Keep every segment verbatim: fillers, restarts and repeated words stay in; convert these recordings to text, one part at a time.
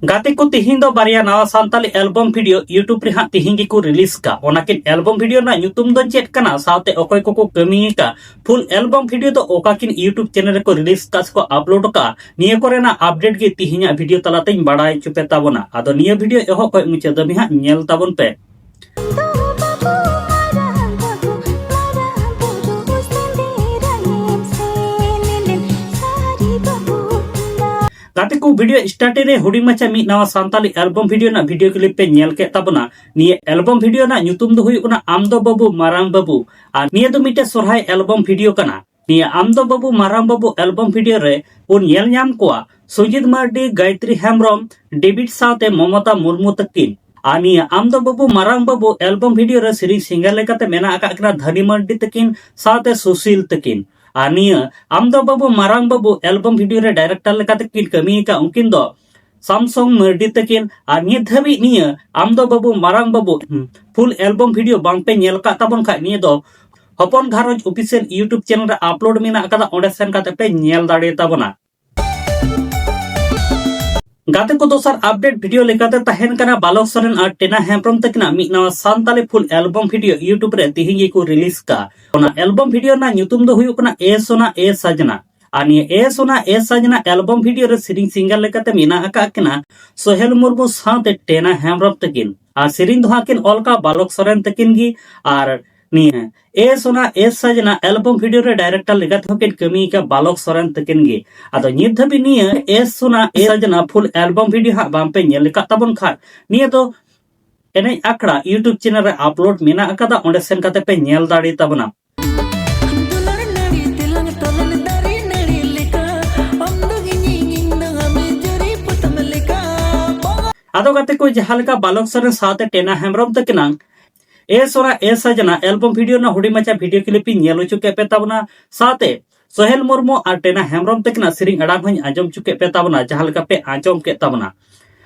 ᱜᱟᱛᱮ ᱠᱚ, ᱛᱤᱦᱤᱧ ᱫᱚ ᱵᱟᱨᱭᱟ ᱱᱟᱣᱟ ᱥᱟᱱᱛᱟᱞᱤ ᱮᱞᱵᱚᱢ ᱵᱷᱤᱰᱤᱭᱳ YouTube ᱨᱮ ᱦᱟᱸᱜ ᱛᱤᱦᱤᱧ ᱜᱮᱠᱚ ᱨᱤᱞᱤᱡᱽ ᱠᱟᱜ᱾ ᱚᱱᱟᱠᱤᱱ ᱮᱞᱵᱚᱢ ᱵᱷᱤᱰᱤᱭᱳ ᱨᱮᱱᱟᱜ ᱧᱩᱛᱩᱢ ᱫᱚ ᱪᱮᱫ ᱠᱟᱱᱟ, ᱥᱟᱶᱛᱮ ᱚᱠᱚᱭ ᱠᱚᱠᱚ ᱠᱟᱹᱢᱤ ᱟᱠᱟᱫ, ᱯᱷᱩᱞ ᱮᱞᱵᱚᱢ ᱵᱷᱤᱰᱤᱭᱳ ᱫᱚ ᱚᱠᱟᱠᱤᱱ YouTube ᱪᱮᱱᱮᱞ ᱨᱮᱠᱚ ᱨᱤᱞᱤᱡᱽ ᱠᱟᱜ ᱥᱮᱠᱚ ᱟᱯᱞᱳᱰ ᱠᱟᱜ, ᱱᱤᱭᱟᱹ ᱠᱚᱨᱮᱱᱟᱜ ᱟᱯᱰᱮᱴ ᱜᱮ ᱛᱤᱦᱤᱧᱟᱜ ᱵᱷᱤᱰᱤᱭᱳ ᱛᱟᱞᱟᱛᱮᱧ ᱵᱟᱲᱟᱭ ᱦᱚᱪᱚ ᱯᱮ ᱛᱟᱵᱚᱱᱟ᱾ ᱟᱫᱚ ᱱᱤᱭᱟᱹ ᱵᱷᱤᱰᱤᱭᱳ ᱮᱦᱚᱵ ᱠᱷᱚᱱ ᱢᱩᱪᱟᱹᱫ ᱫᱷᱟᱹᱵᱤᱡ ᱦᱟᱸᱜ ᱧᱮᱞ ᱛᱟᱵᱚᱱ ᱯᱮ᱾ ᱜᱟᱛᱮ ᱠᱚ, ᱵᱷᱤᱰᱤᱭᱳ ᱥᱴᱟᱨᱴᱤᱝ ᱨᱮ ᱦᱩᱰᱤᱧ ᱢᱟᱪᱷᱟ ᱢᱤᱫ ᱱᱟᱣᱟ ᱥᱟᱱᱛᱟᱞᱤ ᱮᱞᱵᱚᱢ ᱵᱷᱤᱰᱤᱭᱳ ᱨᱮᱱᱟᱜ ᱵᱷᱤᱰᱤᱭᱳ ᱠᱞᱤᱯ ᱯᱮ ᱧᱮᱞ ᱠᱮᱫ ᱛᱟᱵᱚᱱᱟ᱾ ᱱᱤᱭᱟᱹ ᱮᱞᱵᱚᱢ ᱵᱷᱤᱰᱤᱭᱳ ᱨᱮᱱᱟᱜ ᱧᱩᱛᱩᱢ ᱫᱚ ᱦᱩᱭᱩᱜ ᱠᱟᱱᱟ ᱟᱢ ᱫᱚ ᱵᱟᱹᱵᱩ ᱢᱟᱨᱟᱝ ᱵᱟᱹᱵᱩ, ᱟᱨ ᱱᱤᱭᱟᱹ ᱫᱚ ᱢᱤᱫᱴᱮᱡ ᱥᱚᱨᱦᱟᱭ ᱮᱞᱵᱚᱢ ᱵᱷᱤᱰᱤᱭᱳ ᱠᱟᱱᱟ᱾ ᱱᱤᱭᱟᱹ ᱟᱢ ᱫᱚ ᱵᱟᱹᱵᱩ ᱢᱟᱨᱟᱝ ᱵᱟᱹᱵᱩ ᱮᱞᱵᱚᱢ ᱵᱷᱤᱰᱤᱭᱳ ᱨᱮ ᱵᱚᱱ ᱧᱮᱞ ᱧᱟᱢ ᱠᱚᱣᱟ ᱥᱩᱡᱤᱛ ᱢᱟᱨᱰᱤ, ᱜᱟᱭᱛᱨᱤ ᱦᱮᱢᱵᱨᱚᱢ, ᱰᱮᱵᱤᱰ ᱥᱟᱶᱛᱮ ᱢᱚᱢᱚᱛᱟ ᱢᱩᱨᱢᱩ ᱛᱟᱹᱠᱤᱱ᱾ ᱟᱨ ᱱᱤᱭᱟᱹ ᱟᱢ ᱫᱚ ᱵᱟᱹᱵᱩ ᱢᱟᱨᱟᱝ ᱵᱟᱹᱵᱩ ᱮᱞᱵᱚᱢ ᱵᱷᱤᱰᱤᱭᱳ ᱨᱮ ᱥᱮᱨᱮᱧ ᱥᱤᱝᱜᱟᱨ ᱞᱮᱠᱟᱛᱮ ᱢᱮᱱᱟᱜ ᱟᱠᱟᱫ ᱠᱤᱱᱟ ᱫᱷᱟᱱᱤ ᱢᱟᱨᱰᱤ ᱛᱟᱹᱠᱤᱱ ᱥᱟᱶᱛᱮ ᱥᱩᱥᱤᱞ ᱛᱟᱹᱠᱤᱱ᱾ ᱟᱨ ᱱᱤᱭᱟᱹ ᱟᱢ ᱫᱚ ᱵᱟᱹᱵᱩ ᱢᱟᱨᱟᱝ ᱵᱟᱹᱵᱩ ᱮᱞᱵᱚᱢ ᱵᱷᱤᱰᱤᱭᱳ ᱨᱮ ᱰᱟᱭᱨᱮᱠᱴᱚᱨ ᱞᱮᱠᱟᱛᱮ ᱠᱤᱱ ᱠᱟᱹᱢᱤ ᱟᱠᱟᱫ ᱩᱱᱠᱤᱱ ᱫᱚ ᱥᱟᱢᱥᱚᱝ ᱢᱟᱨᱰᱤ ᱛᱟᱹᱠᱤᱱ᱾ ᱟᱨ ᱱᱤᱛ ᱫᱷᱟᱹᱵᱤᱡ ᱱᱤᱭᱟᱹ ᱟᱢ ᱫᱚ ᱵᱟᱹᱵᱩ ᱢᱟᱨᱟᱝ ᱵᱟᱹᱵᱩ ᱯᱷᱩᱞ ᱮᱞᱵᱚᱢ ᱵᱷᱤᱰᱤᱭᱳ ᱵᱟᱝ ᱯᱮ ᱧᱮᱞ ᱟᱠᱟᱫ ᱛᱟᱵᱚᱱ ᱠᱷᱟᱡ, ᱱᱤᱭᱟᱹ ᱫᱚ ᱦᱚᱯᱚᱱ ᱜᱷᱟᱨᱚᱸᱡᱽ ᱚᱯᱷᱤᱥᱤᱭᱟᱞ YouTube ᱪᱮᱱᱮᱞ ᱨᱮ ᱟᱯᱞᱳᱰ ᱢᱮᱱᱟᱜ ᱟᱠᱟᱫᱟ, ᱚᱸᱰᱮ ᱥᱮᱱ ᱠᱟᱛᱮ ᱯᱮ ᱧᱮᱞ ᱫᱟᱲᱮ ᱛᱟᱵᱚᱱᱟ᱾ ᱜᱟᱛᱮ ᱠᱚ, ᱫᱚᱥᱟᱨ ᱟᱯᱰᱮᱴ ᱵᱷᱤᱰᱤᱭᱳ ᱞᱮᱠᱟᱛᱮ ᱛᱟᱦᱮᱱ ᱠᱟᱱᱟ ᱵᱟᱞᱚᱠ ᱥᱚᱨᱮᱱ ᱟᱨ ᱴᱮᱱᱟ ᱦᱮᱢᱵᱨᱚᱢ ᱛᱟᱹᱠᱤᱱᱟᱜ ᱢᱤᱫ ᱱᱟᱣᱟ ᱥᱟᱱᱛᱟᱞᱤ ᱯᱷᱩᱞ ᱮᱞᱵᱚᱢ ᱵᱷᱤᱰᱤᱭᱳ YouTube ᱨᱮ ᱛᱤᱦᱤᱧ ᱜᱮᱠᱚ ᱨᱤᱞᱤᱡᱽ ᱠᱟᱜ᱾ ᱚᱱᱟ ᱮᱞᱵᱚᱢ ᱵᱷᱤᱰᱤᱭᱳ ᱨᱮᱱᱟᱜ ᱧᱩᱛᱩᱢ ᱫᱚ ᱦᱩᱭᱩᱜ ᱠᱟᱱᱟ ᱮ ᱥᱳᱱᱟ ᱮ ᱥᱟᱡᱽᱱᱟ᱾ ᱟᱨ ᱱᱤᱭᱟᱹ ᱮ ᱥᱳᱱᱟ ᱮ ᱥᱟᱡᱽᱱᱟ ᱮᱞᱵᱚᱢ ᱵᱷᱤᱰᱤᱭᱳ ᱨᱮ ᱥᱮᱨᱮᱧ ᱥᱤᱝᱜᱟᱨ ᱞᱮᱠᱟᱛᱮ ᱢᱮᱱᱟᱜ ᱟᱠᱟᱫ ᱠᱤᱱᱟ ᱥᱳᱦᱮᱞ ᱢᱩᱨᱢᱩ ᱥᱟᱶᱛᱮ ᱴᱮᱱᱟ ᱦᱮᱢᱵᱨᱚᱢ ᱛᱟᱹᱠᱤᱱ᱾ ᱟᱨ ᱥᱮᱨᱮᱧ ᱫᱚ ᱦᱟᱸᱜ ᱠᱤᱱ ᱚᱞ ᱠᱟᱜ ᱵᱟᱞᱚᱠ ᱥᱚᱨᱮᱱ ᱛᱟᱹᱠᱤᱱ ᱜᱮ᱾ ᱟᱨ ᱱᱤᱭᱟᱹ ᱮ ᱥᱳᱱᱟ ᱮ ᱥᱟᱡᱽᱱᱟ ᱮᱞᱵᱚᱢ ᱵᱷᱤᱰᱤᱭᱳ ᱨᱮ ᱰᱟᱭᱨᱮᱠᱴᱚᱨ ᱞᱮᱠᱟ ᱛᱮᱦᱚᱸ ᱠᱤᱱ ᱠᱟᱹᱢᱤ ᱟᱠᱟᱫ ᱵᱟᱞᱚᱠ ᱥᱚᱨᱮᱱ ᱛᱟᱹᱠᱤᱱ ᱜᱮ᱾ ᱟᱫᱚ ᱱᱤᱛ ᱫᱷᱟᱹᱵᱤᱡ ᱱᱤᱭᱟᱹ ᱮ ᱥᱳᱱᱟ ᱮ ᱥᱟᱡᱽᱱᱟ ᱯᱷᱩᱞ ᱮᱞᱵᱚᱢ ᱵᱷᱤᱰᱤᱭᱳ ᱦᱟᱸᱜ ᱵᱟᱝ ᱯᱮ ᱧᱮᱞ ᱟᱠᱟᱫ ᱛᱟᱵᱚᱱ ᱠᱷᱟᱱ, ᱱᱤᱭᱟᱹ ᱫᱚ ᱮᱱᱮᱡ ᱟᱠᱷᱲᱟ YouTube ᱪᱮᱱᱮᱞ ᱨᱮ ᱟᱯᱞᱳᱰ ᱢᱮᱱᱟᱜ ᱟᱠᱟᱫᱟ, ᱚᱸᱰᱮ ᱥᱮᱱ ᱠᱟᱛᱮ ᱯᱮ ᱧᱮᱞ ᱫᱟᱲᱮ ᱛᱟᱵᱚᱱᱟ᱾ ᱫᱩᱞᱟᱹᱲ ᱱᱟᱹᱲᱤ ᱛᱮᱞᱟᱝ ᱛᱚᱞᱮᱱ ᱫᱟᱨᱮ ᱱᱟᱹᱲᱤ ᱞᱮᱠᱟ, ᱟᱢ ᱫᱚ ᱤᱧᱤᱧ, ᱤᱧ ᱫᱚ ᱟᱢᱮ ᱡᱩᱨᱤ ᱯᱚᱛᱟᱢ ᱞᱮᱠᱟ᱾ ᱟᱫᱚ ᱜᱟᱛᱮ ᱠᱚ, ᱡᱟᱦᱟᱸ ᱞᱮᱠᱟ ᱵᱟᱞᱚᱠ ᱥᱚᱨᱮᱱ ᱥᱟᱶᱛᱮ ᱴᱮᱱᱟ ᱦᱮᱢᱵᱨᱚᱢ ᱛᱟᱹᱠᱤᱱᱟᱜ ᱮ ᱥᱳᱱᱟ ᱮ ᱥᱟᱡᱽᱱᱟ ᱮᱞᱵᱚᱢ ᱵᱷᱤᱰᱤᱭᱳ ᱨᱮᱱᱟᱜ ᱦᱩᱰᱤᱧ ᱢᱟᱪᱷᱟ ᱵᱷᱤᱰᱤᱭᱳ ᱠᱞᱤᱯ ᱤᱧ ᱧᱮᱞ ᱦᱚᱪᱚ ᱠᱮᱫ ᱯᱮ ᱛᱟᱵᱚᱱᱟ, ᱥᱟᱶᱛᱮ ᱥᱳᱦᱮᱞ ᱢᱩᱨᱢᱩ ᱟᱨ ᱴᱮᱱᱟ ᱦᱮᱢᱵᱨᱚᱢ ᱛᱟᱹᱠᱤᱱᱟᱜ ᱥᱮᱨᱮᱧ ᱟᱲᱟᱝ ᱦᱚᱸᱧ ᱟᱸᱡᱚᱢ ᱦᱚᱪᱚ ᱠᱮᱫ ᱯᱮ ᱛᱟᱵᱚᱱᱟ, ᱡᱟᱦᱟᱸ ᱞᱮᱠᱟ ᱯᱮ ᱟᱸᱡᱚᱢ ᱠᱮᱫ ᱛᱟᱵᱚᱱᱟ᱾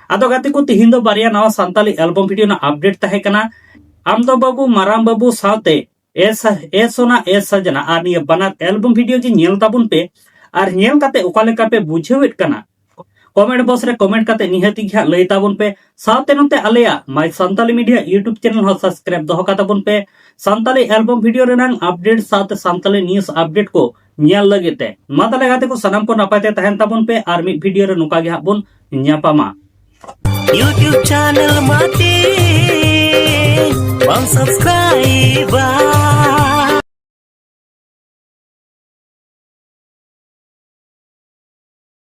ᱟᱫᱚ ᱜᱟᱛᱮ ᱠᱚ, ᱛᱤᱦᱤᱧ ᱫᱚ ᱵᱟᱨᱭᱟ ᱱᱟᱣᱟ ᱥᱟᱱᱛᱟᱞᱤ ᱮᱞᱵᱚᱢ ᱵᱷᱤᱰᱤᱭᱳ ᱨᱮᱱᱟᱜ ᱟᱯᱰᱮᱴ ᱛᱟᱦᱮᱸ ᱠᱟᱱᱟ᱾ ᱟᱢ ᱫᱚ ᱵᱟᱹᱵᱩ ᱢᱟᱨᱟᱝ ᱵᱟᱹᱵᱩ ᱥᱟᱶᱛᱮ ᱮ ᱥᱟ-, ᱮ ᱥᱳᱱᱟ ᱮ ᱥᱟᱡᱽᱱᱟ, ᱟᱨ ᱱᱤᱭᱟᱹ ᱵᱟᱱᱟᱨ ᱮᱞᱵᱚᱢ ᱵᱷᱤᱰᱤᱭᱳ ᱜᱮ ᱧᱮᱞ ᱛᱟᱵᱚᱱ ᱯᱮ᱾ ᱟᱨ ᱧᱮᱞ ᱠᱟᱛᱮ ᱚᱠᱟ ᱞᱮᱠᱟ ᱯᱮ ᱵᱩᱡᱷᱟᱹᱣᱮᱫ ᱠᱟᱱᱟ, comment box ᱨᱮ comment ᱠᱟᱛᱮ ᱱᱤᱦᱟᱹᱛ ᱜᱮ ᱦᱟᱸᱜ ᱞᱟᱹᱭ ᱛᱟᱵᱚᱱ ᱯᱮ᱾ ᱥᱟᱶᱛᱮ ᱱᱚᱛᱮ ᱟᱞᱮᱭᱟᱜ My Santali Media YouTube channel ᱦᱚᱸ subscribe ᱫᱚᱦᱚ ᱠᱟᱛᱟ ᱵᱚᱱ ᱯᱮ᱾ ᱥᱟᱱᱛᱟᱞᱤ album video ᱨᱮᱱᱟᱜ update ᱥᱟᱶᱛᱮ ᱥᱟᱱᱛᱟᱞᱤ news update ᱠᱚ ᱧᱮᱞ ᱞᱟᱹᱜᱤᱫ ᱛᱮ᱾ ᱢᱟ ᱛᱟᱦᱞᱮ ᱜᱟᱛᱮ ᱠᱚ, ᱥᱟᱱᱟᱢ ᱠᱚ ᱱᱟᱯᱟᱭ ᱛᱮ ᱛᱟᱦᱮᱱ ᱛᱟᱵᱚᱱ ᱯᱮ, ᱟᱨ ᱢᱤᱫ video ᱨᱮ ᱱᱚᱝᱠᱟ ᱜᱮ ᱦᱟᱸᱜ ᱵᱚᱱ ᱧᱟᱯᱟᱢᱟ᱾ YouTube channel ᱢᱟᱛᱮ ᱵᱟᱢ subscribe ᱟ᱾